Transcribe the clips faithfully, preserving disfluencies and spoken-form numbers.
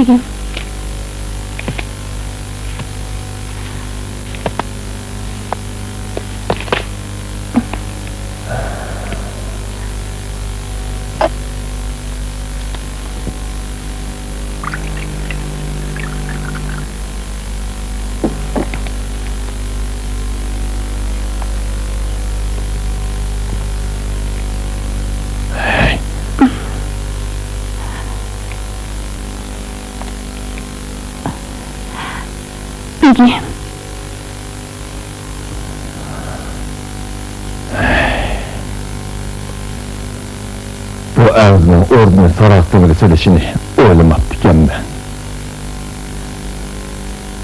بېگىم. بۇ ئەرزنىڭ ئوردىنى ساراسىمىگە سېلىشىنى ئويلىماپتىكەنمەن.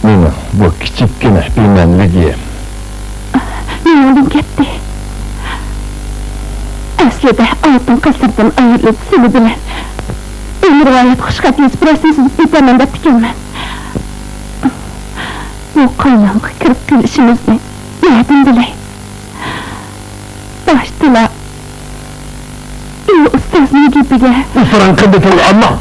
مېنىڭ بۇ كىچىككىنە بىمەنىلىكىم مېنىڭدىن كەتتى. ئەسلىدە ئالتۇن قەسىردىن ئايرىلىپ، سىلى بىلەن ئۆمۈرۋايەت خۇش خەت يېزىپ، رەسىم سىزىپ ئۆتەمەن دەپتىكەنمەن. بۇ قاينامغا كىرىپ قېلىشىمىزنى نەدىن بىلەي؟ باشتىلا ئۇ ئۇستازنىڭ گېپىگە. ئۇ ساراڭ قىلدى تىلغا ئالماڭ.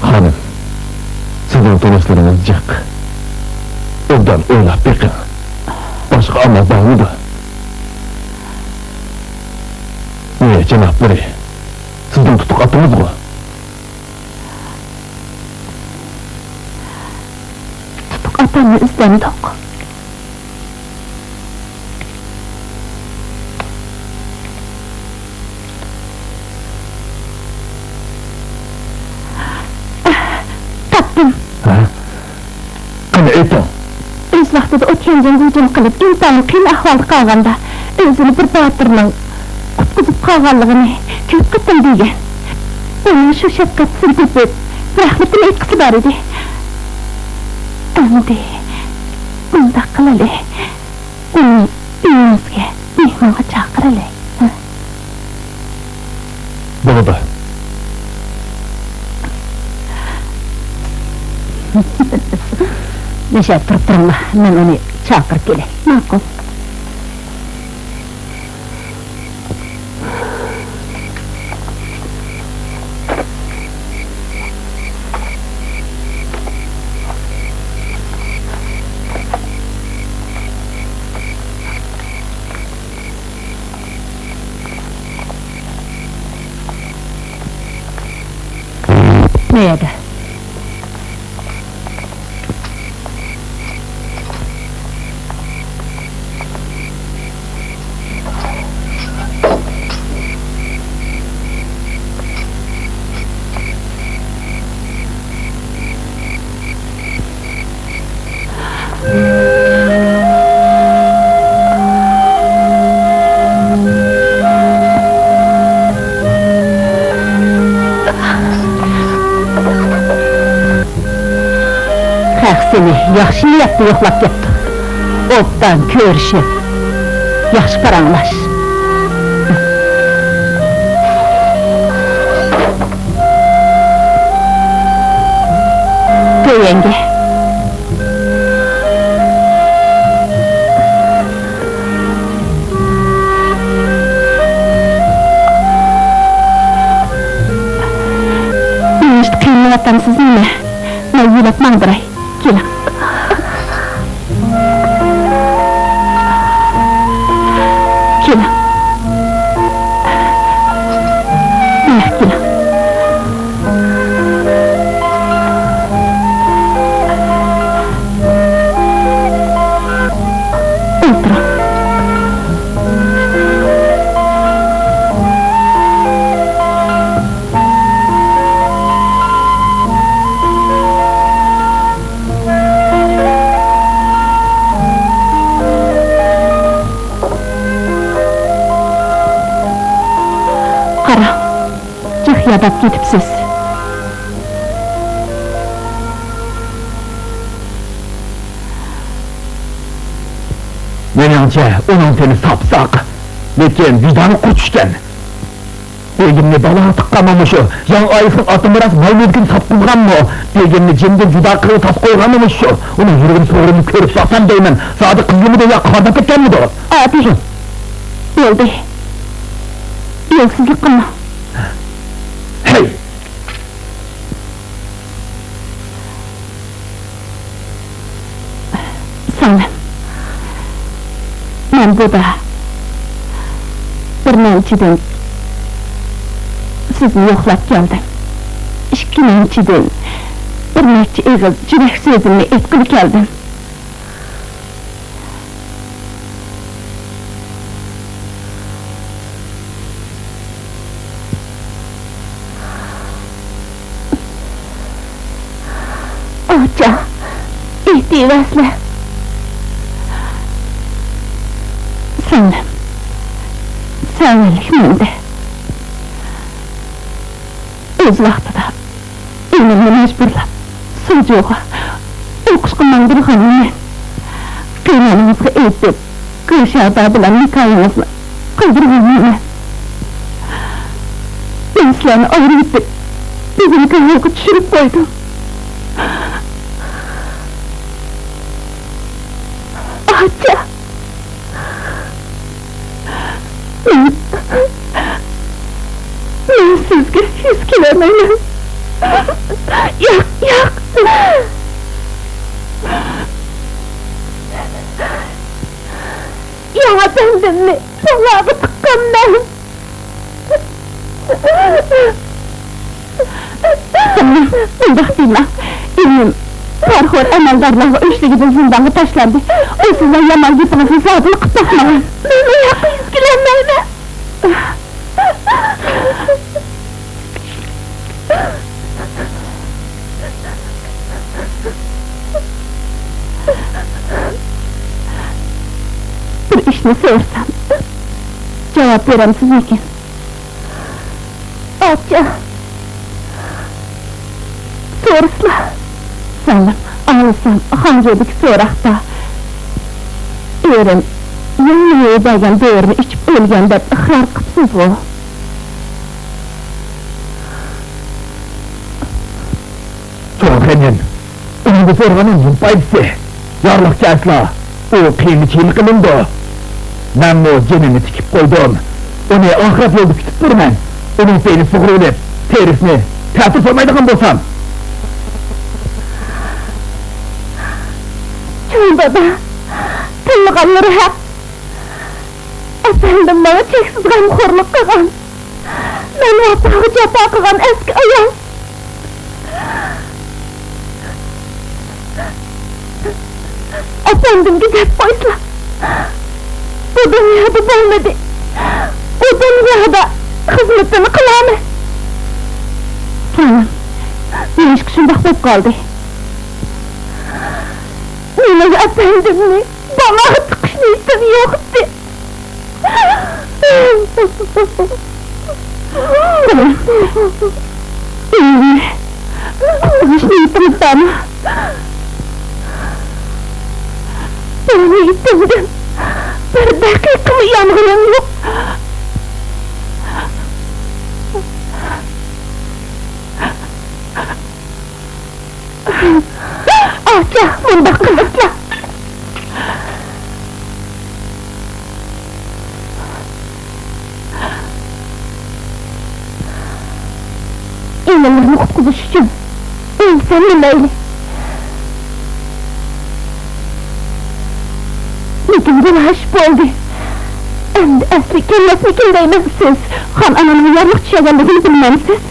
خانىم، سىزنىڭ تونۇشلىرىڭىز جىق. ئوبدان ئويلاپ بېقىڭ. باشقا ئامال بارمىدۇ؟ نىيە جانابلىرى، سىزنىڭ تۇتۇق ئاتىڭىزغۇ؟ تۇتۇق ئاتامنى ئىزدەمدۇق. تاپتىم. ھە؟ قېنى ئېيتىڭ. ئۆز ۋاقتىدا ئوتيەنجىڭگە ھۇجۇم قىلىپ، ئىنتايىن قىيىن ئەھۋالدا قالغاندا، ئۆزىنى بىر باتۇرنىڭ قۇتقۇزۇپ قالغانلىقىنى كۆپ قېتىم دېگەن. ئۇنىڭ شۇ شەپقەتسىزنى تېپىپ، رەھمىتىنى ئېيتقۇسى بار ئىدى. ئەمدى مۇنداق قىلايلى، ئۇنى ئۆيىمىزگە مېھمانغا چاقىرىلى. ھە؟ بولىدۇ. مۇشۇ يەردە تۇرۇپ تۇرۇڭلار، مەن ئۇنى چاقىرىپ كېلەي. ماقۇل. نەيەردە؟ خەق سېنى ياخشى نىيەتتە يوقلاپ كەپتۇ. ئوبدان كۆرۈشۈپ، ياخشى پاراڭلاش. تۆۋەنگە. نېمىشقا قىينىلىۋاتامسىز نېمە؟ مەن يۆلەپ ماڭدۇراي. كېلىڭ. كېلىڭ. ماياق كېلىڭ. ئولتۇرۇڭ. قاراڭ، جىق ياداپ كېتىپسىز. مېنىڭچە، ئۇنىڭ تېنى ساپساق، لېكىن ۋىجدانى قۇرۇق ئىكەن. بېگىمنى بالاغا تىققانمۇ مۇشۇ؟ ياڭ ئايسىڭ ئاتا مىراس مال-مۈلكىنى ساپ قىلغانمۇ؟ بېگىمنى جېنىدىن جۇدا قىلىپ تاپ قويغانمۇ مۇشۇ؟ ئۇنىڭ يۈرىكىنى سوغۇرۇمنى كۆرۈپ باقسام دەيمەن. زادى قىزىمىدۇ يا قانداق ئىكەنمىدۇ؟ ئادىل، بولدى. يولسىزلىق قىلما. ھەي! سىڭلىم، مەن بۇدا بىر نەچچىدىن سىزنى يوقلاپ كەلدىم. ئىككىنچىدىن، بىر نەچچە ئېغىز يۈرەك سۆزۈمنى ئېيتقىلى كەلدىم. ئاچا، ئېيتىۋەرسىلە. سىڭلىم، سەۋەنلىك مەندە. ئۆز ۋاقتىدا ئىنىمنى مەجبۇرلاپ سۇجۇغا ئوقۇشقا ماڭدۇرغانمەن. قېيىنئانىڭىزغا ئېيتىپ، گۈلشەھلا بىلەن نىكاھىڭىزنى قىلدۇرغانمەن. مەن سىلەرنى ئايرىۋېتىپ، بۈگۈنكى ھالغا چۈشۈرۈپ قويدۇم. ئاچا! مەن، مەن سىزگە يۈز كېلەلمەيمەن. ياق، ياق. ياڭ ئەپەندىمنى بالاغا تىققانمەن. مۇنداق دېمەڭ، ئىنىم پارىخور ئەمەلدارلارغا ئۆچلۈكىدىن زىندانغا تاشلاندى. ئۇ سىزنىڭ يامان گېپىڭىزنى زادىلا قىلىپ باقمىغان. مەن ئۇ ياققا يۈز كېلەلمەيمەن. بىر ئىشنى سورىسام، جاۋاب بېرەمسىزمىكىن؟ ئاچا، سورىسىلا. سىڭلىم، ئاڭلىسام، خاڭجۇدىكى سوراقتا ئېرىم يەنە بەرگەن دورىنى ئىچىپ ئۆلگەن دەپ ئىقرار قىپسىزغۇ؟ چوڭ خېنىم، ئۇنىڭ بۇ سورىغىنىڭ نېمە پايدىسى؟ يارلىق كەلسىلا، ئۇ قىيما چىيما قىلىنىدۇ. مەنمۇ جېنىنى تىكىپ قويدۇم. ئۇنى ئاخىرەت يولدا كۈتۈپ تۇرىمەن. ئۇنىڭ پېيىنى سۇغۇرۇۋېلىپ، تېرىسىنى تەتۈر سالمايدىغان بولسام. چوڭ دادا، تىللىغانلىرى ھەق. ئەپەندىم ماڭا چەكسىز غەمخورلۇق قىلغان. مەن ۋاپاغا جاپا قىلغان ئەسكى ئايال. ئەپەندىمگە دەپ قويسىلا، بۇ دۇنيادا بولمىدى. ئۇ دۇنيادا خىزمىتىنى قىلالماي. تۇرۇڭ، نېمىشقا شۇنداق بولۇپ قالدى؟ مېنىڭ ئەپەندىمنى بالاغا تىقىش نىيىتىم يوق ئىدى. بۇ نىيىتىمدىن بىر دەقىقىمۇ يانغىنىم يوق. ئاچا، مۇنداق قىلمىسىلا. ئىنىلىرىنى قۇتقۇزۇش ئۈچۈن ئۆلسەممۇ مەيلى. لېكىن بۇ ئىش بولدى. ئەمدى ئەسلىگە كەلمەسمىكىن دەيمەن. سىز خان ئانىنىڭ يارلىق چۈشەرگەنلىكىنى بىلمەمسىز؟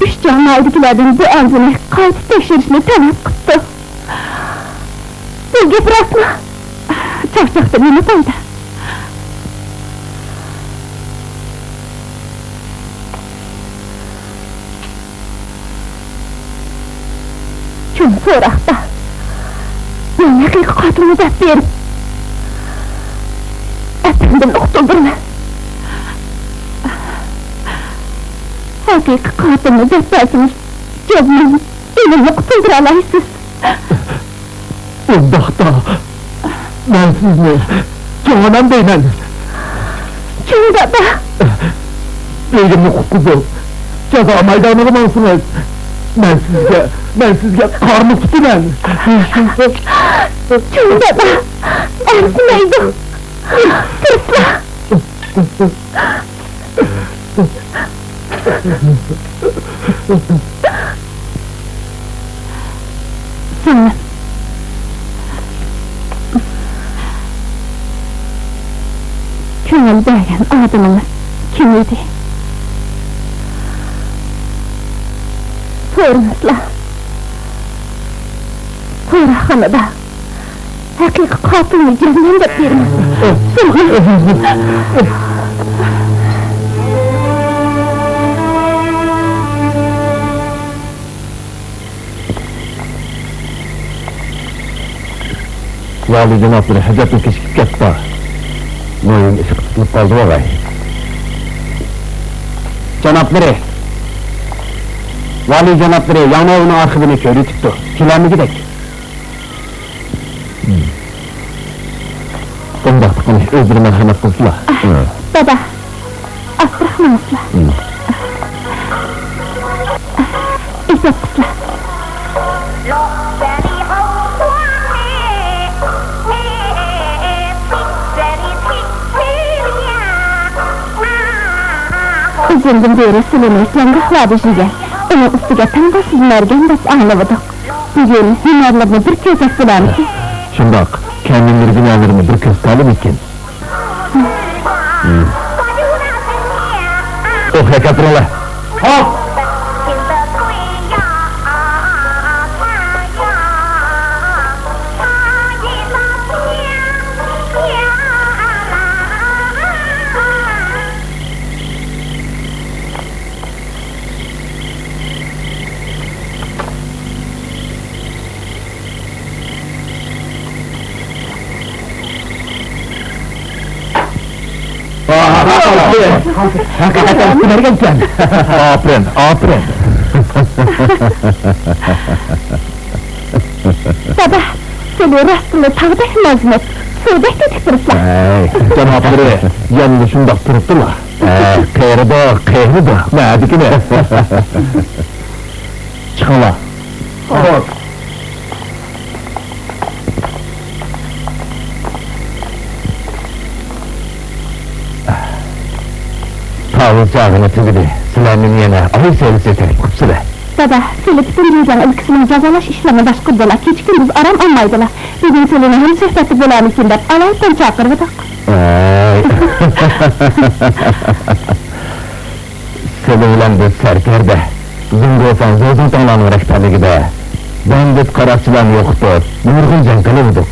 ئۈچ جان ناھىيەدىكىلەردىن بۇ ئەرزنى قايتا تەكشۈرۈشنى تەلەپ قىپتۇ. بۇ گەپ راستمۇ؟ چاقچاقتىن نېمە پايدا؟ چوڭ سوراقتا مەن ھەقىقىي قاتىلنى دەپ بېرىپ، ئەپەندىمنى قۇتۇلدۇرىمەن. ھەقىقىي قاتىلنى دەپ بەرسىڭىز، جەزمەن ئىنىمنى قۇتۇلدۇرالايسىز. ئۇنداقتا، مەن سىزنى جانان دەيمەن. چوڭ دادا! ئۆيۈمنى قۇتقۇزۇپ، جازا مەيدانىغا ماڭسىڭىز، مەن سىزگە، مەن سىزگە قارمۇ تۇتىمەن. چوڭ دادا، ئەرزىمەيدۇ. تۇرسىلا. سىڭلىم، كۆڭۈل بەرگەن ئادىمىڭىز كىم ئىدى؟ سورىمىسىلا، سوراقخانىدا ھەقىقىي قاتىلنى جەزمەن دەپ بېرىمەن. ۋالىي جانابلىرى ھەجەپمۇ كېچىكىپ كەتتى. مۇھىم ئىش قىستىلىپ قالدى ئاغاي. جانابلىرى، ۋالىي جانابلىرى ياڭناۋۇنىڭ ئارخىپىنى كۆرۈۋېتىپتۇ. كېلەلمىگۈدەك. ئۇنداقتا قېنى، ئۆزلىرى مەرھەمەت قىلسىلا. دادا، ئاستىراق مېڭىسىلا. ئېسەپ قىسلا. ئۇزۇندىن بېرى سىلىنى ياڭگاھلاردا يېگەن، ئۇنىڭ ئۈستىگە تەڭداشسىز مەرگەن دەپ ئاڭلىۋىدۇق. بۈگۈن ھۈنەرلىرىنى بىر كۆرسەك بولامىكىن؟ شۇنداق، كەمىنىلىرىگە ھۈنەرلىرىنى بىر كۆرسىتەلىمىكىن؟ ئوخ، ھەرىكەت قىلىڭلار. ھاپ! ھەقىقەتەن ئۇستىلەرگەنكەن. ئاپىرىن، ئاپىرىن. دادا، سىلى راستلا تاغدەك نازۇك، سۇدەك تېتىك تۇرۇپلا. ھەي، جانابلىرى يەنىلا شۇنداق تۇرۇپتىلا. ھە، قېرىدۇ، قېرىدۇ. نەدىكىنى؟ چىقىڭلار. خوش. تاۋۇز چاغىنى تۈگىدى. سىلەر مېنى يەنە ئاي سەيلىسىگە تەكلىپ قىپسىلەر. دادا، سىلى پۈتۈن جېجياڭ ئۆلكىسىنىڭ جازالاش ئىشلىرىنى باشقۇردىلا، كېچە-كۈندۈز ئارام ئالمايدىلا. بۈگۈن سىلىنى ھەمسۆھبەتتە بولامىكىن دەپ ئالايىتەن چاقىرىۋىدۇق. ئەي. سىلى بىلەن بىز سەركەردە، زۇڭگوفەن زوزۇڭتاڭلارنىڭ رەھبەرلىكىدە باندىت قاراقچىلارنى يوقىتىپ، نۇرغۇن جەڭ قىلىۋىدۇق.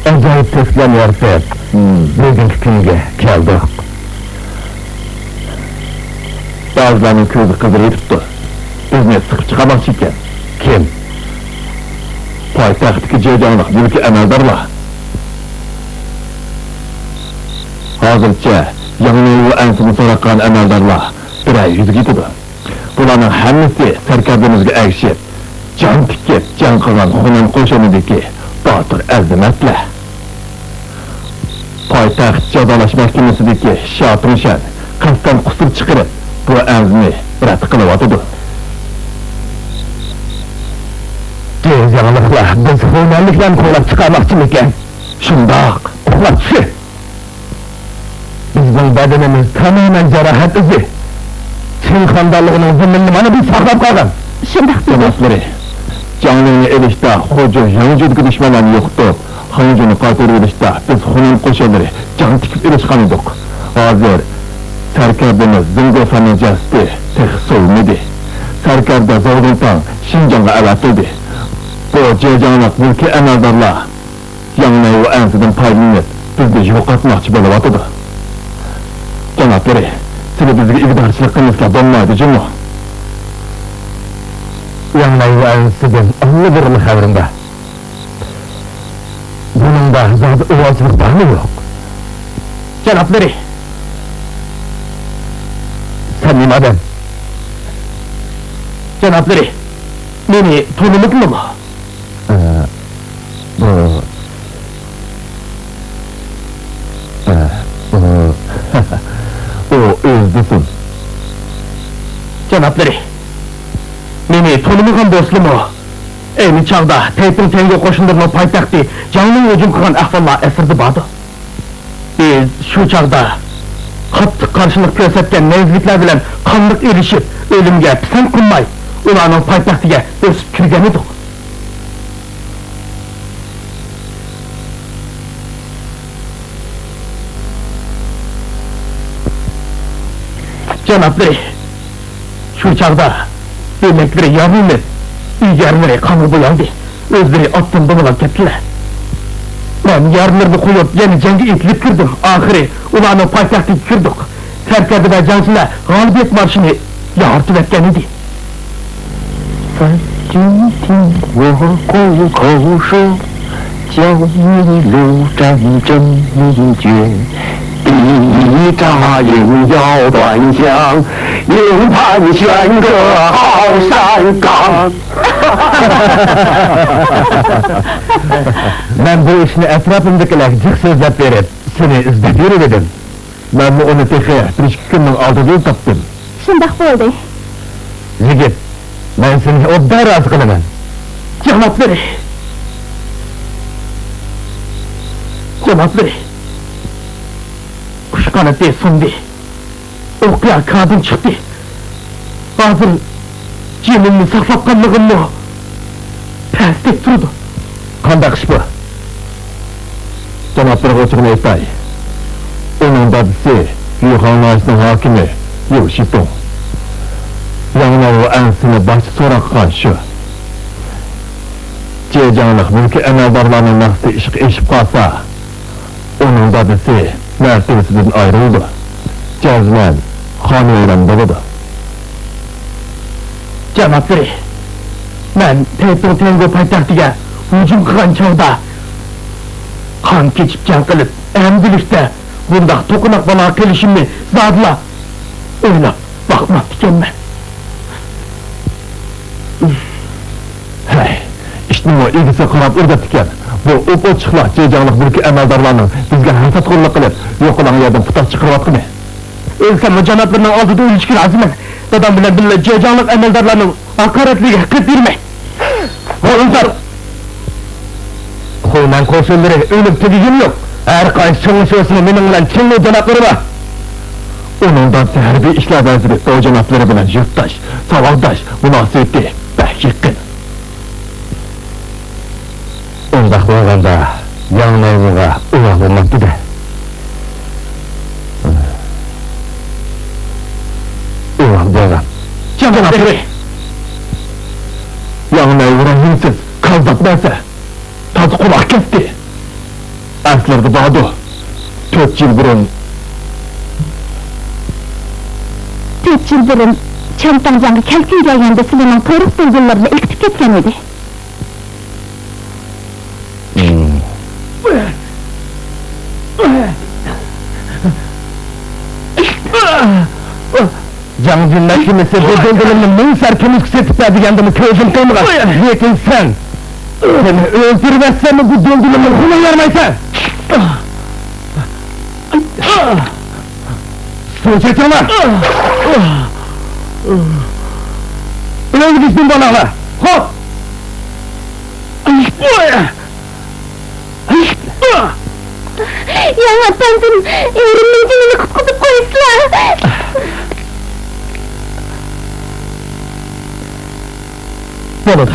ئاجايىپ تۆھپىلەرنى يارىتىپ، بۈگۈنكى كۈنگە كەلدۇق. بەزىلەرنىڭ كۆزى قىزىرىۋېتىپتۇ. بىزنى سىقىپ چىقارماقچى ئىكەن. كىم؟ پايتەختتىكى جېجياڭلىق مۈلكىي ئەمەلدارلار. ھازىرچە ياڭنەي ۋۇئەنسىدىن سوراق قىلغان ئەمەلدارلار بىرەر يۈزگە يېتىدۇ. بۇلارنىڭ ھەممىسى سەركەردىمىزگە ئەگىشىپ، جان تىكىپ جەڭ قىلغان خۇنەن قوشۇنىدىكى باتۇر ئەزىمەتلەر. پايتەخت جازالاش مەھكىمىسىدىكى شياپىڭشەن قەستەن قۇسۇر چىقىرىپ، بۇ ئەرزنى رەت قىلىۋاتىدۇ. جېجياڭلىقلار بىز خۇنەنلىكلەرنى قوغلاپ چىقارماقچىمىكەن؟ شۇنداق. ئۇخلاپ چۈشۈ! بىزنىڭ بەدىنىمىز تامامەن جاراھەت ئىزى. چىڭ خاندانلىقىنىڭ زېمىنىنى مانا بىز ساقلاپ قالغان. شۇنداق دېدى. جانابلىرى، جاڭلىڭنى ئېلىشتا خۇجۇ ياڭجۇدىكى دۈشمەنلەرنى يوقىتىپ، خاڭجۇنى قايتۇرۇۋېلىشتا بىز خۇنەن قوشۇنلىرى جان تىكىپ ئېلىشقانىدۇق. ھازىر سەركەردىمىز زېڭ گوفەننىڭ جەسىتى تېخى سوۋۇمىدى. سەركەردە زاۋ دۇڭتاڭ شىنجاڭغا ئەۋەتىلدى. بۇ جېجياڭلىق مۈلكىي ئەمەلدارلار ياڭنەي ۋۇئەنسىدىن پايدىلىنىپ، بىزنى يوقاتماقچى بولۇۋاتىدۇ. جانابلىرى، سىلى بىزگە ئىگىدارچىلىق قىلمىسىلا بولمايدۇ جۇمۇ. ياڭنەي ۋۇئەنسىدىن ئاللىبۇرۇنلا خەۋىرىم بار. بۇنىڭدا زادى ئۇۋالچىلىق بارمۇ يوق؟ جانابلىرى! سەن نېمە ئادەم؟ جانابلىرى، مېنى تونۇمىدىلىمۇ؟ ئە، بۇ، ئە، بۇ، ئۇ ئۆزى دېسۇن. جانابلىرى، مېنى تونۇمىغان بولسىلىمۇ، ئەينى چاغدا تەيپىڭ تەنگو قوشۇنلىرىنىڭ پايتەختى جاڭنىڭ ھۇجۇم قىلغان ئەھۋاللار ئەسىردە باردۇ. بىز شۇ چاغدا قاتتىق قارشىلىق كۆرسەتكەن نەيزىلىكلەر بىلەن قانلىق ئېلىشىپ، ئۆلۈمگە پىسەنت قىلماي، ئۇلارنىڭ پايتەختىگە بۆسۈپ كىرگەن ئىدۇق. جانابلىرى، شۇ چاغدا ئۆمەكلىرى يارىلىنىپ، ئېگەرلىرى قانغا بويالدى، ئۆزلىرى ئاتتىن دومىلاپ كەتتىلەر. مەن يارىلىرىنى قويۇپ، يەنە جەڭگە ئېتىلىپ كىردىم. ئاخىرى ئۇلارنىڭ پايتەختىگە كىردۇق. سەركەردە ۋە جەڭچىلەر غالىبىيەت مارشىنى ياڭرىتىۋەتكەن ئىدى. 三军听我口口说，叫一路战阵一决，一扎营要断将，营盘旋个好山岗。 مەن بۇ ئىشنى ئەتراپىمدىكىلەرگە جىق سۆزلەپ بېرىپ، سېنى ئىزدەپ يۈرۈۋىدىم. مەنمۇ ئۇنى تېخى بىر ئىككى كۈننىڭ ئالدىدىلا تاپتىم. شۇنداق بولدى. يىگىت، مەن سېنى ئوبدان رازى قىلىمەن. جانابلىرى! جانابلىرى! قۇش قانىتى سۇندى. ئوقيا كادىن چىقتى. ھازىر جېنىمنى ساقلاپ قالمىغىنىمۇ پەستەك تۇرىدۇ. قانداق ئىش بۇ؟ جانابلىرىغا ئوچۇقىنى ئېيتاي. ئۇنىڭ دادىسى يۈخاڭ ناھىيەسىنىڭ ھاكىمى يۇ شىتۇڭ. ياڭنەيۋۇ ئەنسىنى باشتا سوراق قىلغان شۇ. جېجياڭلىق مۈلكىي ئەمەلدارلارنىڭ مەقسىتى ئىشقا ئېشىپ قالسا، ئۇنىڭ دادىسى مەرتىۋىسىدىن ئايرىلىدۇ. جەزمەن خانۋەيران بولىدۇ. جانابلىرى، مەن تەيپىڭ تەنگو پايتەختىگە ھۇجۇم قىلغان چاغدا قان كېچىپ جەڭ قىلىپ، ئەمدىلىكتە بۇنداق توقۇناق بالاغا قېلىشىمنى زادىلا ئويلاپ باقماپتىكەنمەن. ھەي، ئىتنىڭمۇ ئىگىسىگە قاراپ ئۇر دەپتىكەن. بۇ ئوپئوچۇقلا جېجياڭلىق مۈلكىي ئەمەلدارلارنىڭ بىزگە ھەسەتخورلۇق قىلىپ، يوقىلاڭ يەردىن پۇتاق چىقىرىۋاتقىنى. ئۆلسەممۇ جانابلىرىنىڭ ئالدىدا ئۆلۈشكە رازىمەن. دادام بىلەن بىللە جېجياڭلىق ئەمەلدارلارنىڭ ھاقارەتلىرىگە ھەققىيەت بېرىمەن. خۇنەن قوشۇنلىرى ئۆلۈپ تۈگىگىنى يوق. ھەر قايسى چوڭ شوسىنىڭ مېنىڭ بىلەن چىڭلى جانابلىرى بار. ئۇنىڭ دادىسى ھەربىي ئىشلار ۋەزىرى، ئۇ جانابلىرى بىلەن يۇرتداش، ساۋاقداش مۇناسىۋىتى بەك يېقىن. ئۇنداق بولغاندا، ياڭ نەيۋۇغا ئۇۋا بولماپتۇ-دە. ئۇۋا بولغان. جانابلىرى! ياڭ نەيۋۇ رەھىمسىز، كاززاپ نەرسە. تازا قۇلاق كەستى. ئەسلىرىدە باردۇ. تۆت يىل بۇرۇن. تۆت يىل بۇرۇن چيەنتاڭجياڭغا كەلكۈن كەلگەندە سىلىنىڭ قۇيرۇق دۇلدۇللىرىنى ئېقىتىپ كەتكەن ئىدى. جاڭجۈن مەھكىمىسى بۇ دۇلدۇلۇمنى مىڭ سەر كۈمۈشكە سېتىپ بەر دېگەندىمۇ كۆزۈم قىيمىغان. لېكىن سەن، سېنى ئۆلتۈرۈۋەتسەممۇ بۇ دۇلدۇلۇمنى قولۇڭغا بەرمەيسەن. سۇ چېچىڭلار! ئۆلگۈچتىن بالاڭلار! خوپ! ياڭ ئەپەندىم، ئېرىمنىڭ جېنىنى قۇتقۇزۇپ قويسىلا! بولىدۇ.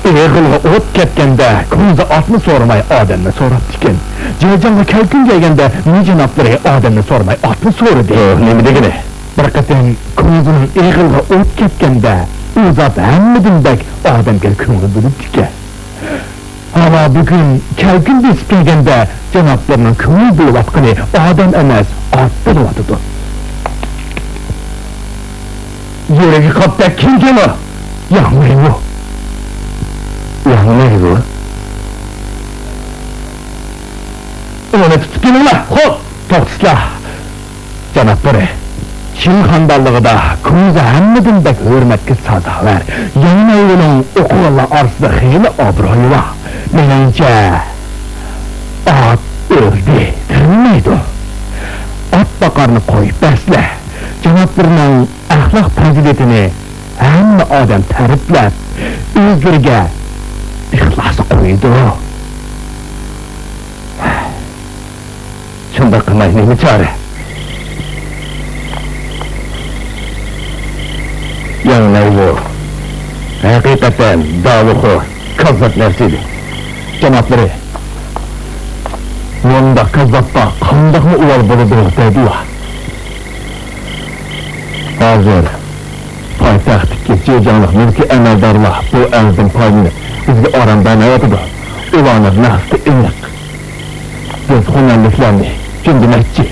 ئېغىلغا ئوت كەتكەندە، كۇنزا ئاتنى سورىماي، ئادەمنى سوراپتىكەن. جېجياڭغا كەلكۈن كەلگەندە، مىجەنابلىرى ئادەمنى سورىماي، ئاتنى سورىدى. ئۇ نېمە دېگىنى؟ بىر قېتىم كۇنزىنىڭ ئېغىلغا ئوت كەتكەندە، ئۇ زات ھەممىدىن بەك ئادەمگە كۆڭۈل بۆلۈپتىكەن. ئەمما بۈگۈن كەلكۈن بېسىپ كەلگەندە، جانابلىرىنىڭ كۆڭۈل بۆلۈۋاتقىنى ئادەم ئەمەس، ئات بولۇۋاتىدۇ. يۈرىكى قاپتەك كىمكەن ئۇ؟ ياڭ مەيۋۇ. ياڭ مەيۋۇ؟ ئۇنى تۇتۇپ كېلىڭلار. خوپ، توختىسىلا. جانابلىرى، چىن خانىدانلىقىدا كۇنزا ھەممىدىن بەك ھۆرمەتكە سازاۋەر. ياڭنايۋۇنىڭ ئوقۇغانلار ئارىسىدا خېلى ئابرۇيى بار. مېنىڭچە، ئات ئۆلدى، تىرىلمەيدۇ. ئات باقارنى قويۇپ بەرسىلە. جانابلىرىنىڭ ئەخلاق پەزىلىتىنى ھەممە ئادەم تەرىپلەپ، ئۆزلىرىگە ئىخلاس قويىدۇ. شۇنداق قىلماي نېمە چارە؟ ياڭنايۋۇ ھەقىقەتەن داۋىخور، كاززاپ نەرسە ئىدى. جانابلىرى، مۇنداق كاززاپقا قانداقمۇ ئۇۋال بولىدۇ دەيدۇ. ھازىر پايتەختتىكى جېجياڭلىق مۈلكىي ئەمەلدارلار بۇ ئەرزدىن پايدىلىنىپ، بىزگە ئارام بەرمەيۋاتىدۇ. ئۇلارنىڭ مەقسىتى ئېنىق. بىز خۇنەنلىكلەرنى جۈندىمەكچى.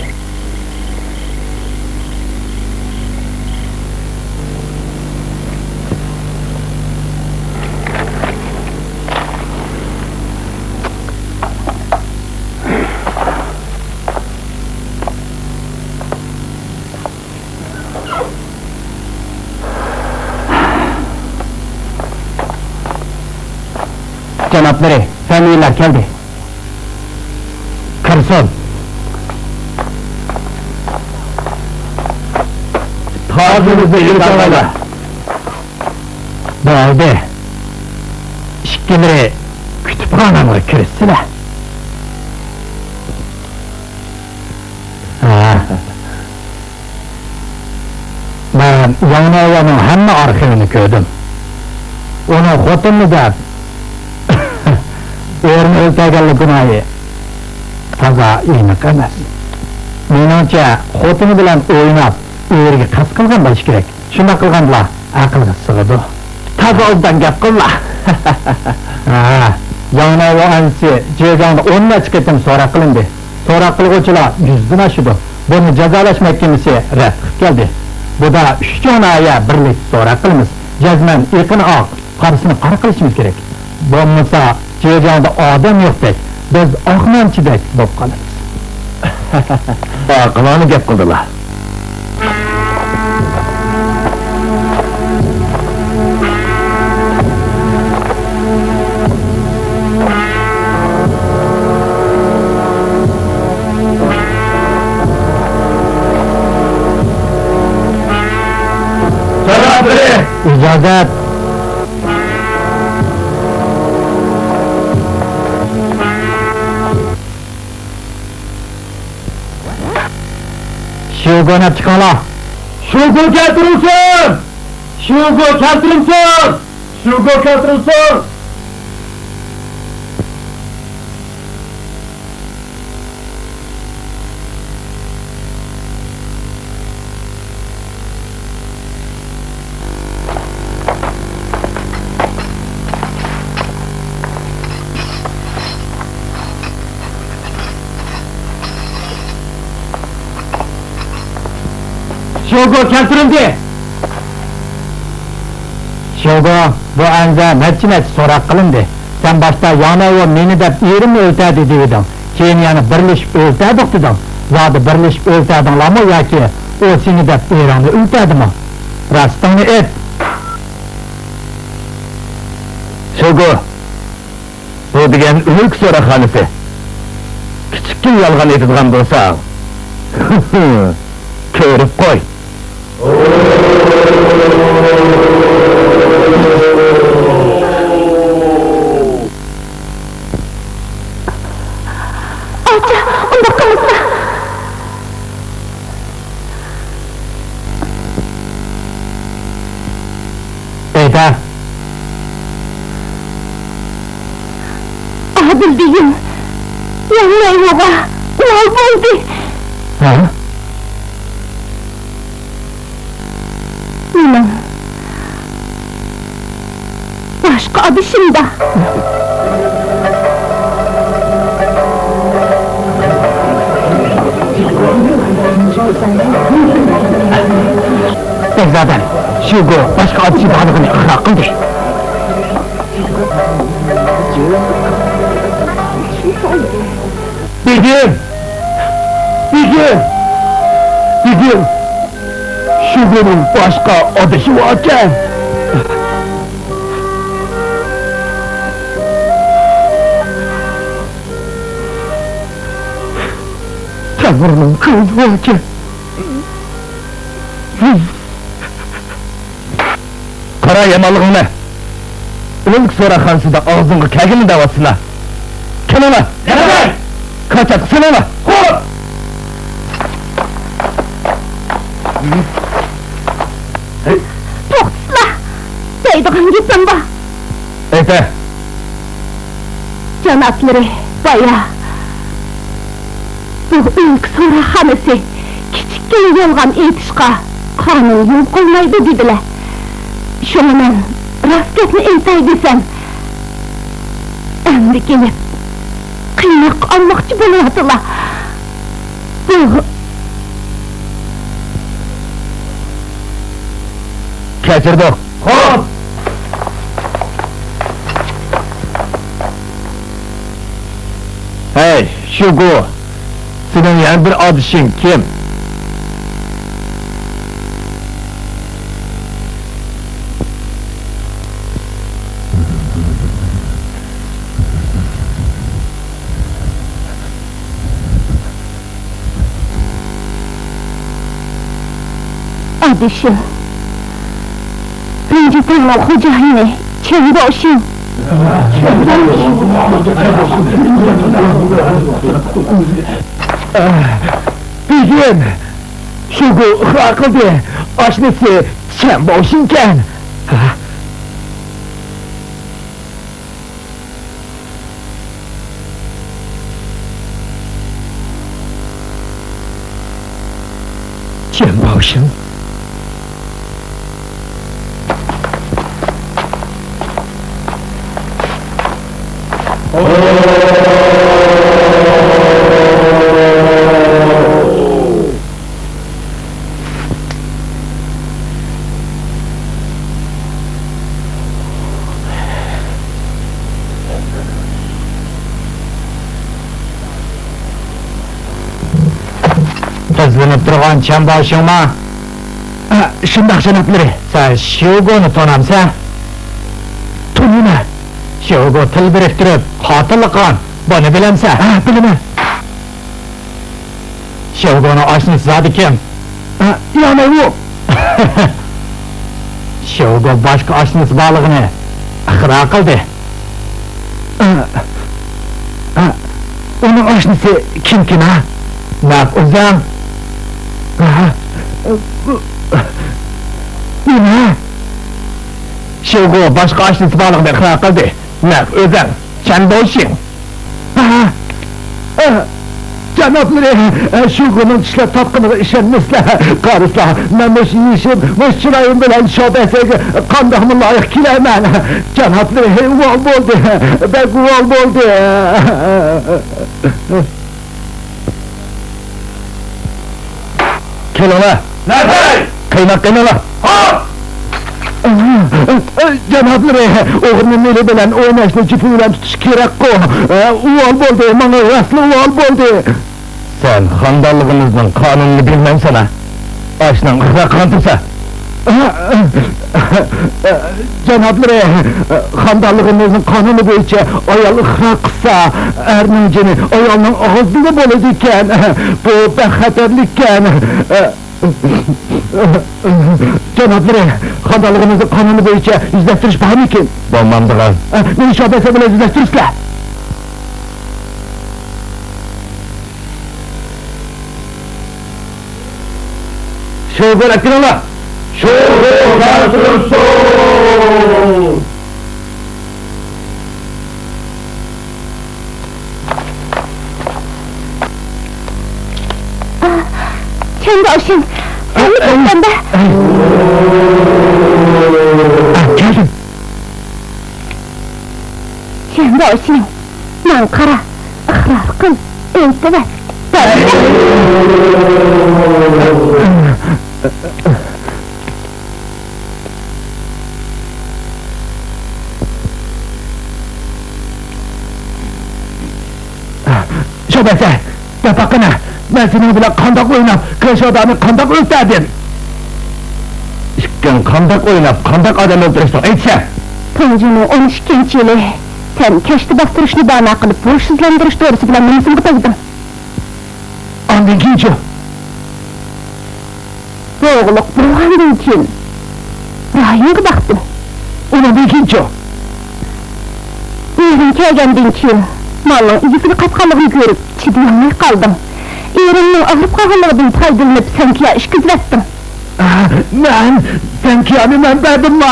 جانابلىرى، فەمىيلەر كەلدى. كىرسۇن. تاجىمىزنى ئېلىپ ئالغايلا. بولدى. ئىككىلىرى كۇتۇپخانامغا كىرسىلە. ھە. مەن ياڭنايۋۇنىڭ ھەممە ئارخىۋىنى كۆردۈم. ئۇنىڭ خوتۇننى دەپ ئېرىنى ئۆلتۈرگەنلىك گۇناھى تازا ئېنىق ئەمەس. مېنىڭچە، خوتۇنى بىلەن ئويناپ، ئېرىگە قەست قىلغان بولۇشى كېرەك. شۇنداق قىلغاندىلا ئەقىلگە سىغىدۇ. تازا ئوبدان گەپ قىللا. ھە، ياڭنايۋۇ ئانىسى جېجياڭدا ئون نەچچە قېتىم سوراق قىلىندى. سوراق قىلغۇچىلار يۈزدىن ئاشىدۇ. بۇنى جازالاش مەھكىمىسى رەت قىلىپ كەلدى. بۇدا ئۈچ چوڭ ناھىيە بىرلىكتە سوراق قىلىمىز. جەزمەن ئېقىنى ئاق، قارىسىنى قارا قىلىشىمىز كېرەك. بولمىسا، جېجياڭدا ئادەم يوقتەك، بىز ئاق نانچىدەك بولۇپ قالىمىز. ئاقىلانە گەپ قىلدىلا. جانابلىرى! ئىجازەت! شيۇگونى ئەپ چىقىڭلار! شيۇگو كەلتۈرۈلسۇن! شيۇگو كەلتۈرۈلسۇن! شيۇگو كەلتۈرۈلسۇن! شيۇگو كەلتۈرۈلدى! شيۇگو، بۇ ئەنزە نەچچە-نەچچە سوراق قىلىندى. سەن باشتا ياڭنايۋۇ مېنى دەپ ئېرىمنى ئۆلتۈردى دېۋىدىڭ. كېيىن يەنە بىرلىشىپ ئۆلتۈردۇق دېدىڭ. زادى بىرلىشىپ ئۆلتۈردۈڭلارمۇ ياكى ئۇ سېنى دەپ ئېرىڭنى ئۆلتۈردىمۇ؟ راستىڭنى ئېيت! شيۇگو، بۇ دېگەن ئۆلۈك سوراقخانىسى. كىچىككىنە يالغان ئېيتىدىغان بولساڭ، كۆرۈپ قوي. ئاچا، ئۇنداق قىلمىسا. ئېيتە. ئادىل بېگىم، ياڭنايۋۇغا ئۇۋال بولدى. ھە؟ مېنىڭ باشقا ئادىشىم بار. بەگزادە، شيۇگو باشقا ئادىشى بارلىقىنى ئىقرار قىلدى. بېگىم! بېگىم! بېگىم! شۇگۇنىڭ باشقا ئادىشى باركەن. تەمۇرنىڭ كۆيۈنى باركەن. قارا يامانلىقىڭنى! ئۆلكە سوراقخانىسىدا ئاغزىڭغا كەلگىنىنى دەۋاتىسىلەر. كېلىڭلار! كاچات قىلسىلەڭلار! خوپ! توختىسىلا! دەيدىغان گېپىم بار. ئېيتە! جانابلىرى، بايا بۇ ئۆلكە سوراقخانىسى كىچىككىنە يالغان ئېيتىشقا قانۇن يول قويمايدۇ دېدىلە. شۇڭا مەن راست گەپنى ئېيتاي دېسەم، ئەمدى كېلىپ قىيناق ئالماقچى بولۇۋاتىلا. بۇ كەچۈردۇق. خوپ! ھەي، شۇگۇ، سېنىڭ يەنە بىر ئادىشىڭ كىم؟ ئادىشىم، رېنجىتاڭنىڭ خوجايىنى چېن بوشىڭ. بۈگۈن شۇگۇ ئىقرار قىلدى، ئاشنىسى چەن بوشىڭكەن. چيەن باۋشىڭ. قىزلىنىپ تۇرغان چيەن باۋشىڭما؟ ھە، شۇنداق، جانابلىرى. سەن شياۋگونى تونامسەن؟ تونۇيمەن. شياۋگو تىل بىرىكتۈرۈپ، قاتىللىق قىلغان. بۇنى بىلەمسەن؟ ھە، بىلىمەن. شياۋگونىڭ ئاشنىسى زادى كىم؟ ئە، يەنى ئۇ. شياۋگو باشقا ئاشنىسى بارلىقىنى ئىقرار قىلدى. ئە، ئە، ئۇنىڭ ئاشنىسى كىمكىن، ھە؟ نەق ئۆزەڭ. ھە؟ نېمە؟ شياۋگو باشقا ئاشنىسى بارلىقىنى ئىقرار قىلدى. نەق ئۆزەڭ. چيەن باۋشىڭ. ئاھ! ئاھ! جانابلىرى، شۇگۇنىڭ چىشلەپ تاپقىنىغا ئىشەنمىسىلەر. قارىسىلەر، مەن مۇشۇ يېشىم، مۇشۇ چىرايىم بىلەن شياۋبەسەگە قانداقمۇ لايىق كېلەرمەن؟ جانابلىرى، ۋال بولدى، بەك ۋال بولدى. كېلىڭلار. نەدەي؟ قىيناپ قېلىڭلار. ھاپ! جانابلىرى، ئوغرىنى مېلى بىلەن ئويناشنى جىپى بىلەن تۇتۇش كېرەكقۇ. ئۇۋال بولدى، ماڭا راستلا ئۇۋال بولدى. سەن خانىدانلىقىمىزنىڭ قانۇنىنى بىلمەمسەن ھە؟ ئاشنىڭ ئىقرار قىلغان تۇرسا. جانابلىرى، خانىدانلىقىمىزنىڭ قانۇنى بويىچە ئايال ئىقرار قىلسا، ئەرنىڭ جېنى ئايالنىڭ ئاغزىدا بولىدىكەن. بۇ بەك خەتەرلىككەن. جانابلىرى، خانىدانلىقىمىزنىڭ قانۇنى بويىچە يۈزلەشتۈرۈش بارمىكىن؟ بولمامدىغان. مېنى شۇ بەسە بىلەن يۈزلەشتۈرۈشلەر. شوۋغۇ ئەكىرىڭلار! شوۋغۇ تۇرسۇن! چيەن باۋشىڭ، سەنمۇ كەلدىڭ-دە. كەلدىم. چيەن باۋشىڭ، ماڭا قارا، ئىقرار قىل، ئېيتىۋەت. شۇ بەسە، دەپ باققىنا، مەن سېنىڭ بىلەن قانداق ئويناپ، كرېشودانى قانداق ئۆلتۈردۈم؟ قانداق ئويناپ، قانداق ئادەم ئۆلتۈرۈشنى ئېيتسە! تۇڭجىنىڭ ئون ئىككىنچى يىلى سەن كەشتە باستۇرۇشنى بانا قىلىپ، ھوشسىزلاندۇرۇش دورىسى بىلەن نومۇسۇمغا تەگدىڭ. ئاندىن كېيىنچۇ؟ بوغۇقلۇق بولغاندىن كېيىن رايىڭغا باقتىم. ئۇنىڭدىن كېيىنچۇ؟ ئېرىڭ كەلگەندىن كېيىن مالنىڭ ئىگىسىگە قاچقانلىقىنى كۆرۈپ، چىدىيالماي قالدىڭ. ئېرىڭنىڭ ئاغرىپ قالغانلىقىدىن پايدىلىنىپ، سەنكىيا ئىشكىزىۋەتتىڭ. ئا، مەن سەنكىيانى مەن بەردىمما؟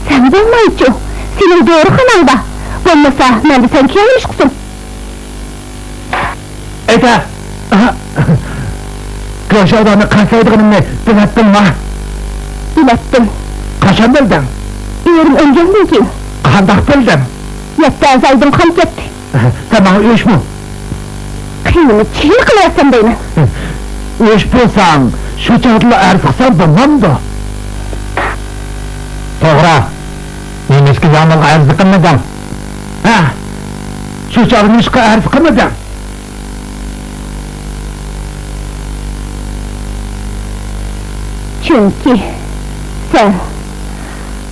سەن بولمايچۇ، سېنىڭ دورىخاناڭدا. بولمىسا، مەندە سەنكىيا نېمىشقىسۇن؟ ئېيتە! گۆشئادانى قەستلەيدىغىنىمنى بىلەتتىڭما؟ بىلەتتىم. قاچان بىلدىڭ؟ ئېرىم ئۆلگەندىن كېيىن. قانداق بىلدىڭ؟ يەتتە ئەزايدىن قان كەتتى. سەن ماڭا ئۆچمۇ؟ قېنىنى چىگىنى قىلىۋەتسەم دەيمەن. ئۆچ بولساڭ، شۇ چاغدىلا ئەرز قىلساڭ بولمامدۇ؟ توغرا. نېمىشقا ياڭنىغا ئەرز قىلمىدىڭ؟ ھە؟ شۇ چاغدا نېمىشقا ئەرز قىلمىدىڭ؟ چۈنكى سەن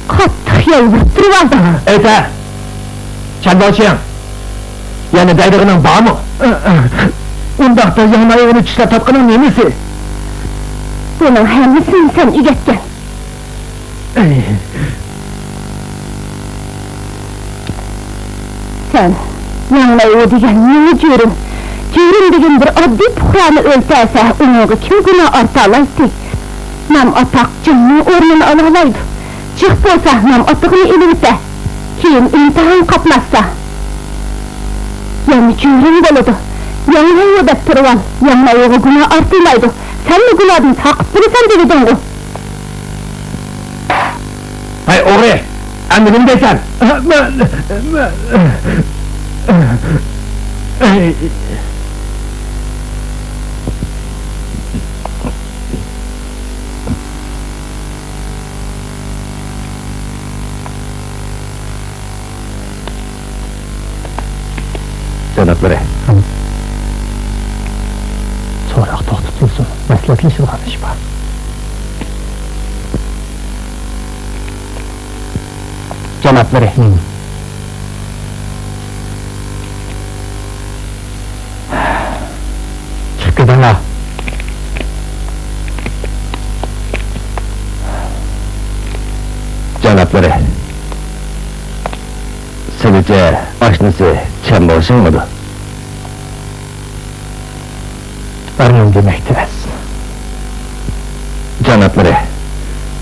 قاتتىق يالۋۇرۇپ تۇرۇۋالدىڭ. ئېيتە! چەنباۋشياڭ! يەنە دەيدىغىنىڭ بارمۇ؟ ئۇنداقتا ياڭنايۋۇنى چىشلەپ تارتقىنىڭ نېمىسى؟ بۇنىڭ ھەممىسىنى سەن ئۆگەتكەن. سەن ياڭنايۋۇ دېگەن يېڭى جۆرۈم، جۆرۈم دېگەن بىر ئاددىي پۇقرانى ئۆلتۈرسە، ئۇنىڭغا كىم گۇناھ ئارتالايتتى؟ نام ئاتاق جاننىڭ ئورنىنى ئالالايدۇ. جىق بولسا نام ئاتىقىنى ئېلىۋېتە، كېيىن ئىمتىھان قاتناشسا يەنە جۆرۈم بولىدۇ. ياڭنايۋۇ دەپ تۇرۇۋال، ياڭنايۋۇغا گۇناھ ئارتىلمايدۇ. سەنمۇ گۇناھتىن ساقىت بولىسەن دېۋىدىڭغۇ. ھەي ئوغرى! ئەمدى نېمە دەيسەن؟ مەن، مەن، جانابلىرى. سوراق توختىتىلسۇن، مەسلىھەتلىشىدىغان ئىش بار. جانابلىرى. چىقىپ كېتىڭلار. جانابلىرى، سىلىچە ئاشنىسى چەنباۋشىڭمىدۇ؟ بارمەن دېمەك تەس. جانابلىرى،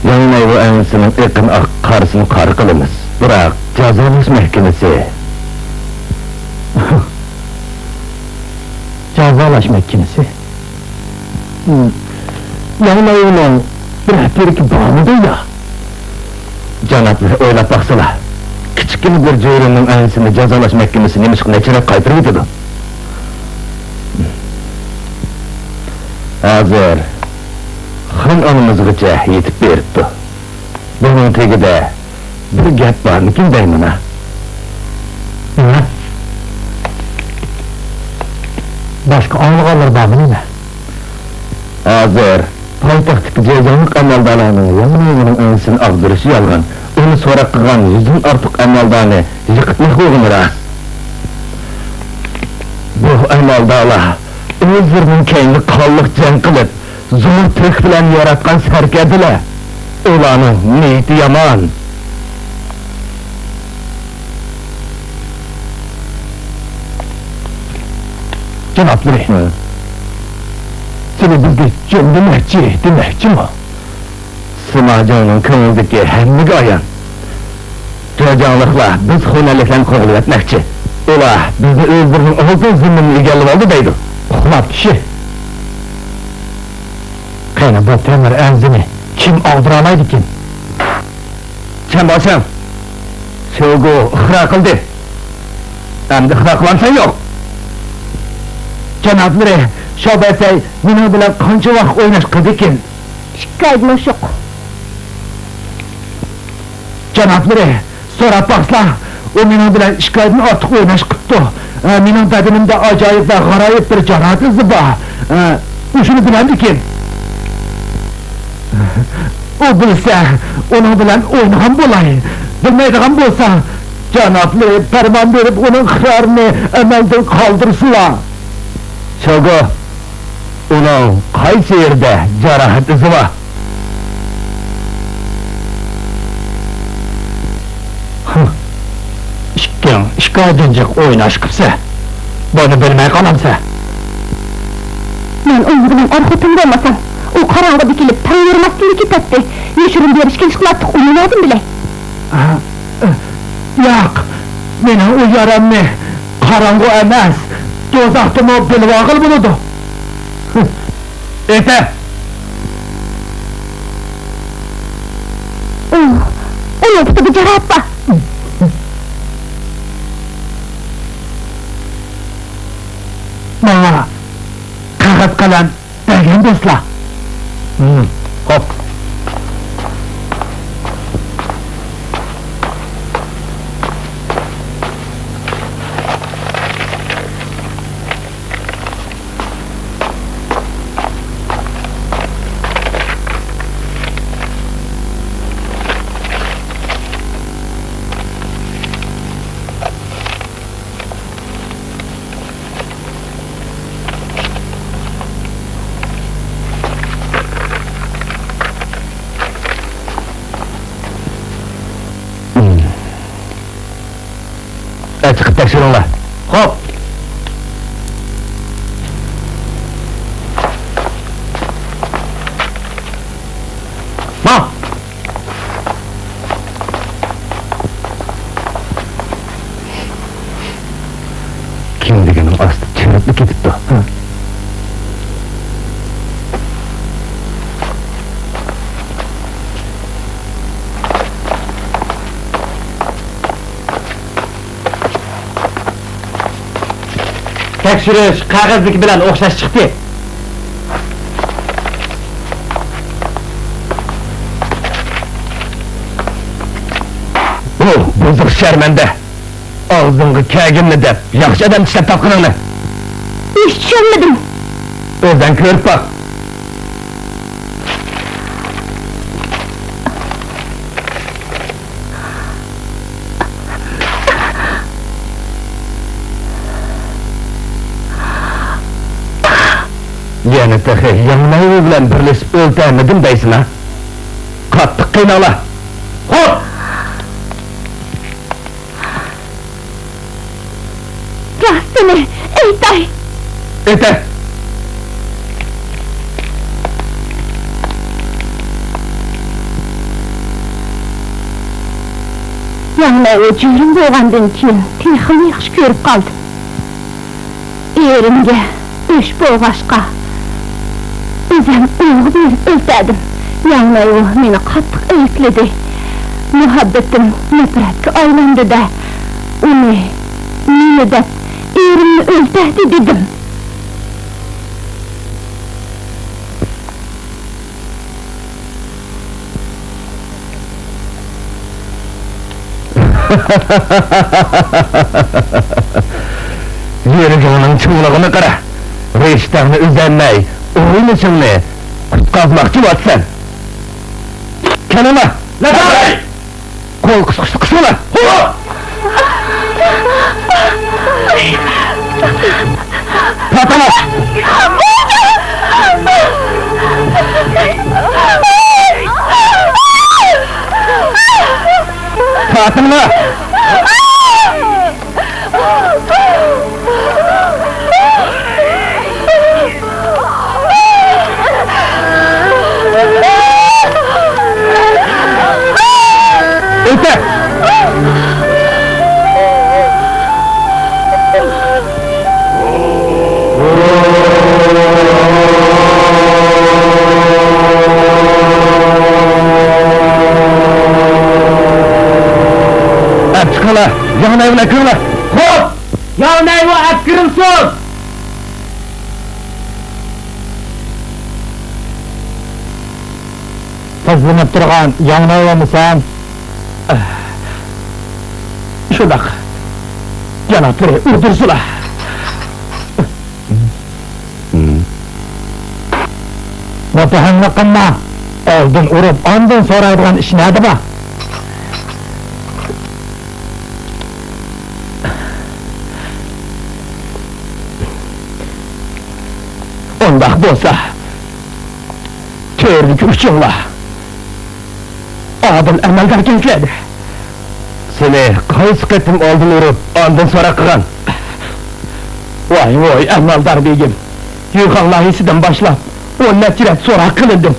ياڭنايۋۇ ئەنسىنىڭ ئېقىنى ئاق، قارىسىنى قارا قىلىمىز. بىراق جازالاش مەھكىمىسى. جازالاش مەھكىمىسى؟ ياڭنايۋۇنىڭ بىر ھەپتىلىكى بارمىدۇ يا؟ جانابلىرى ئويلاپ باقسىلا، كىچىككىنە بىر جۆرىنىڭ ئەنسىنى جازالاش مەھكىمىسى نېمىشقا نەچچە رەت قايتۇرۇۋېتىدۇ؟ ھازىر خان ئانىمىزغىچە يېتىپ بېرىپتۇ. بۇنىڭ تېگىدە بىر گەپ بارمىكىن دەيمەن ھە. نېمە؟ باشقا ئاڭلىغانلىرى بارمۇ نېمە؟ ھازىر پايتەختتىكى جېجياڭلىق ئەمەلدارلارنىڭ ياڭنايۋۇنىڭ ئەنسىسىنى ئاغدۇرۇشى يالغان، ئۇنى سوراق قىلغان يۈزدىن ئارتۇق ئەمەلدارنى يىقىتماق بولغىنى راست. بۇ ئەمەلدارلار ئۆزلىرىنىڭ كەينىدە قانلىق جەڭ قىلىپ، زور تۆھپە بىلەن ياراتقان سەركەردىلەر. ئۇلارنىڭ نىيىتى يامان. جانابلىرى، ھە. سىلى بىزگە جۆندىمەكچى دېمەكچىمۇ؟ سىما جاڭنىڭ كۆڭلىدىكى ھەممىگە ئايان. جېجياڭلىقلار بىز خۇنەنلىكلەرنى قوغلىۋەتمەكچى. ئۇلار بىزنى ئۆزلىرىنىڭ ئالتۇن زېمىنىنى ئىگىلىۋالدى دەيدۇ. ئۇخلاپ كىشى. قېنى، بۇ تۆمۈر ئەنزىنى كىم ئاغدۇرالايدىكىن؟ چەنباۋشىڭ، سۆگۇ ئىقرار قىلدى. ئەمدى ئىقرار قىلامسەن يوق؟ جانابلىرى، شاۋبەيسەي مېنىڭ بىلەن قانچە ۋاقىت ئويناش قىلدىكىن؟ ئىككى ئايدىن ئوشۇق. جانابلىرى، سوراپ باقسىلا، ئۇ مېنىڭ بىلەن ئىككى ئايدىن ئارتۇق ئويناش قىپتۇ. ئە، مېنىڭ بەدىنىمدە ئاجايىپ ۋە غارايىپ بىر جانابەت ئىزى بار. ئە، ئۇ شۇنى بىلەمدىكىن؟ ئۇ بىلسە، ئۇنىڭ بىلەن ئوينىغان بولاي. بىلمەيدىغان بولسا، جانابلىرى پەرمان بېرىپ، ئۇنىڭ ئىقرارىنى ئەمەلدىن قالدۇرسىلا. شوگو، ئۇنىڭ قايسى يېرىدە جاراھەت ئىزى بار؟ ئىككىڭ ئىككى ئايدىن جىق ئويناش قىپسە. بۇنى بىلمەي قالامسە؟ مەن ئۇنىڭ بىلەن ئەر-خوتۇن بولمىسام، ئۇ قاراڭغۇدا كېلىپ تەڭ يۈرمەستىن كېتەتتى. يوشۇرۇن بېرىشكە ئىشقىلاتتۇق، ئۇنى نەدىن بىلەي؟ ئاھا. ياق، مېنىڭ ئۇ يارامنى قاراڭغۇ ئەمەس، دوزاختىمۇ بىلىۋالغىلى بولىدۇ. ئېيتە! ئۇ، ئۇنىڭ پۇتىدا جاراھەت بار. ماڭا قەغەز قەلەم بەرگەن دوستلار. ھىم، خوپ. ئە، چىقىپ تەكشۈرۈڭلار. خوپ. ماڭ! كىندىكىنىڭ ئاستى چىرىپلا كېتىپتۇ. تەكشۈرۈش قەغەزدىكى بىلەن ئوخشاش چىقتى. بۇ بۇزۇق شەرمەندە. ئاغزىڭغا كەلگىنىنى دەپ، ياخشى ئادەم چىشلەپ تاپقىنىڭنى. ھېچ چۈشەنمىدىم. ئۆزۈڭ كۆرۈپ باق. يەنە تېخى ياڭنەيۋۇ بىلەن بىرلىشىپ ئۆلتەرمىدىم دەيسىنا؟ قاتتىق قىيناڭلار. خوپ! راستىنى ئېيتاي. ئېيتە. ياڭنەيۋۇ جۆرۈم بولغاندىن كېيىن تېخىمۇ ياخشى كۆرۈپ قالدىم. ئېرىمگە ئۆچ بولغاچقا، ئۆزۈم ئوۋغا بېرىپ ئۆلتەردىم. ياڭنەيۋۇ مېنى قاتتىق ئەيىبلىدى. مۇھەببىتىم نەپرەتكە ئايلاندى-دە، ئۇنى، مېنى دەپ، ئېرىمنى ئۆلتەردى دېدىم. يۈرىكىڭنىڭ چوڭلۇقىنى قارا. رىشتەڭنى ئۈزەلمەي، ئوينىشىڭنى قۇتقازماقچى بولسەن. كەلمە! لەببەي! قول قىسقۇچنى قىسىڭلار! پاتىمە! پاتىمە! ئۆتە! ئەپ چىقىڭلار! ياڭنەيۋۇنى ئەكىرىڭلار! خوپ! ياڭنەيۋۇ ئەپ كىرىلسۇن! تازىلىنىپ تۇرغان ياڭنەيۋۇمۇ سەن؟ شۇنداق. جانابلىرى ئۇردۇرسىلا. مۇتتەھەملىك قىلما. ئالدىن ئۇرۇپ، ئاندىن سورايدىغان ئىش نەدە بار؟ ئۇنداق بولسا، تۆردىكى ئۈچۈڭلار ئادىل ئەمەلداركەنسىلەر. سېنى قايسى قېتىم ئالدىن ئۇرۇپ، ئاندىن سوراق قىلغان؟ ۋاي، ۋاي، ئەمەلدار بېگىم، يۈرخەن لايىھىسىدىن باشلاپ ئون نەچچە رەت سوراق قىلىندىم.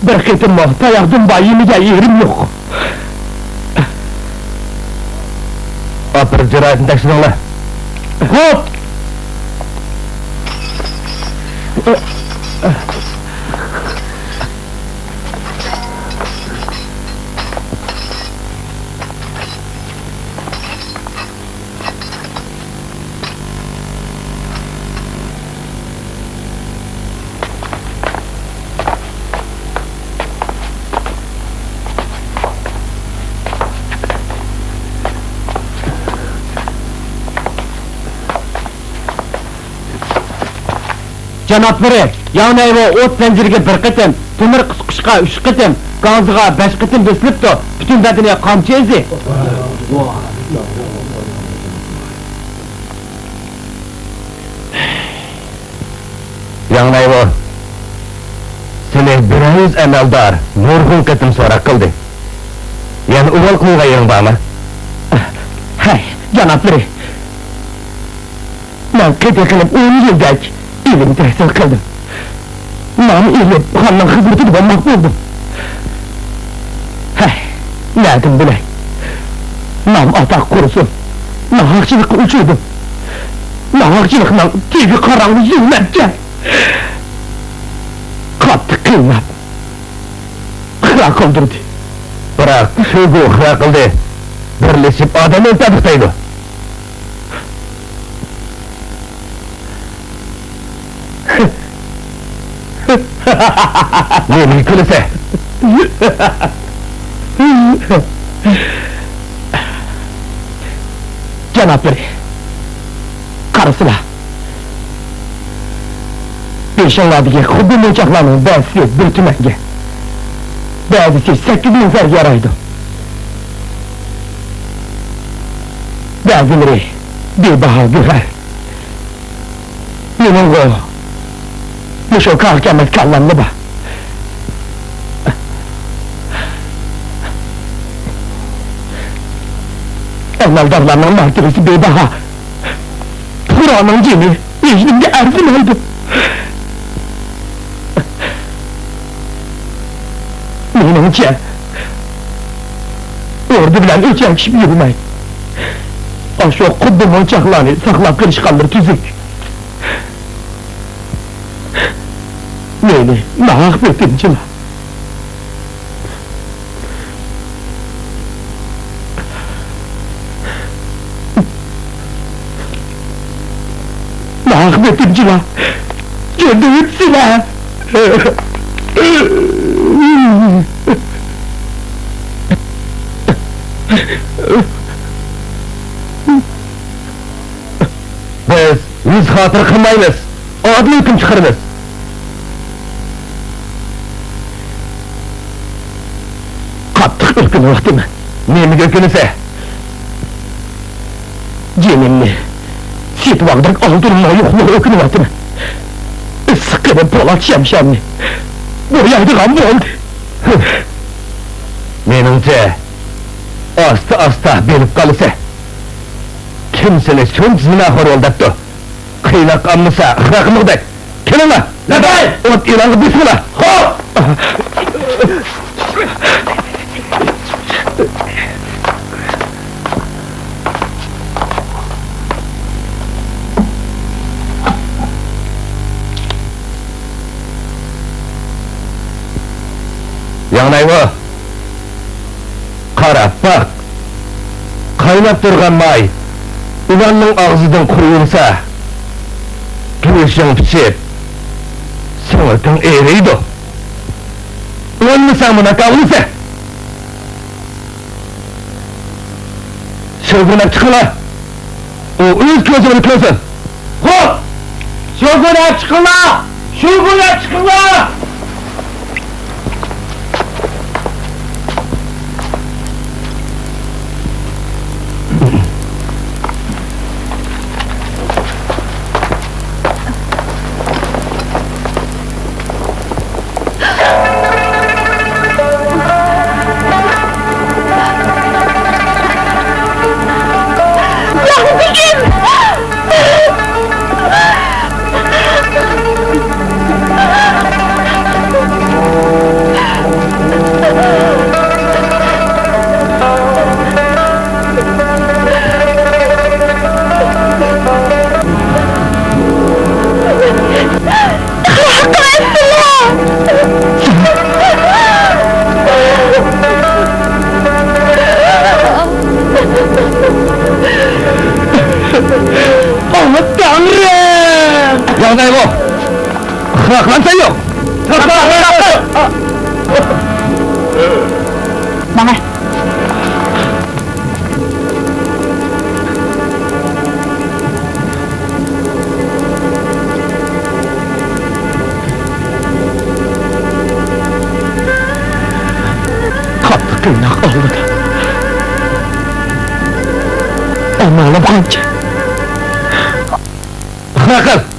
بىر قېتىممۇ تاياق دۇمبا يېمىگەن يېرىم يوق. ئاپىرىپ، جاراھىتىنى تەكشۈرۈڭلار. خوپ! جانابلىرى، ياڭ نەيۋو ئوت زەنجىرىگە بىر قېتىم، تۆمۈر قىسقۇچقا ئۈچ قېتىم، گاڭزىغا بەش قېتىم بېسىلىپتۇ، پۈتۈن بەدىنى قامچا ئىزى. ياڭ نەيۋو، سېنى بىر يۈز ئەمەلدار نۇرغۇن قېتىم سوراق قىلدى. يەنە ئۇۋال قىلغان يېرىڭ بارمۇ؟ ھەي، جانابلىرى، مەن قېتى قىلىپ ئون يىلدەك ئىلىم تەھسىل قىلدىم. نام ئېلىپ، خاننىڭ خىزمىتىدە بولماق بولدۇم. ھەي، نەدىن بىلەي؟ نام ئاتاق قۇرسۇن، ناھەقچىلىققا ئۇچرىدىم. ناھەقچىلىقنىڭ تېگى قاراڭغۇ زۇلمەتكە. قاتتىق قىيناپ، ئىقرار قىلدۇردى. بىراق شۇ گۇ ئىقرار قىلدى. بىرلىشىپ ئادەم ئۆلتۈرۈپ تايدۇ. نېمىگە كۈلىسەن؟ جانابلىرى، قارىسىلا. بېشىڭلاردىكى خۇددى مونچاقلارنىڭ بەزىسى بىر تۈمەنگە، بەزىسى سەككىز مىڭ زەرگە يارايدۇ. بەزىلىرى بىباھا گۆھەر. مېنىڭغۇ مۇشۇ كارغا كەلمەس كاللاممۇ بار. ئەمەلدارلارنىڭ مەرتىۋىسى بىباھا. پۇقرانىڭ جېنى ۋىجدىنگە ئەرزىمەيدۇ. مېنىڭچە، ئوردا بىلەن ئۆچەكلىشىپ يۈرمەي، ئاشۇ خۇددى مونچاقلارنى ساقلاپ قېلىشقانلىرى تۈزۈك. مېنى ناھەق بېتىمچىلار. ناھەق بېتىمچىلار، جۆندىۋېتىسىلەر. بىز يۈز خاتىرە قىلمايمىز، ئادىل ھۆكۈم چىقىرىمىز. قاتتىق ئۆكۈنۈۋاتىمەن. نېمىگە ئۆكۈنىسەن؟ جېنىمنى سېتىۋالغۇدەك ئالتۇنۇمنىڭ يوقلۇقىغا ئۆكۈنۈۋاتىمەن. ئىسسىق قېنىم پولات شەمشەرنى بويايدىغان بولدى. مېنىڭچە، ئاستا-ئاستا بىلىپ قالىسەن. كىم سېنى شۇنچە زىناخور بول دەپتۇ؟ قىيناق ئالمىسا، ئىقرار قىلمىغۇدەك. كېلىڭلار! لەببەي! ئوت ئېلانغا بېسىڭلار! خوپ! ياڭنايۋو! قاراپ باق، قايناپ تۇرغان ماي ئۇلارنىڭ ئاغزىدىن قۇيۇلسا، گۆشۈڭ پىشىپ، سۆڭىكىڭ ئېرىيدۇ. ئۇنىمىساڭ مۇناكاۋلىسە. شوگۇن ئەپ چىقىڭلار. ئۇ ئۆز كۆزى بىلەن كۆرسۇن. خوپ! شوگۇن ئەپ چىقىڭلار! شوگۇن ئەپ چىقىڭلار! ياغدايغۇ. ئىخلاقلانسا يوق. ماڭە. قاتتىق قىيناق ئالدىدا ئامالىم قانچە؟ ئىخلاقىل.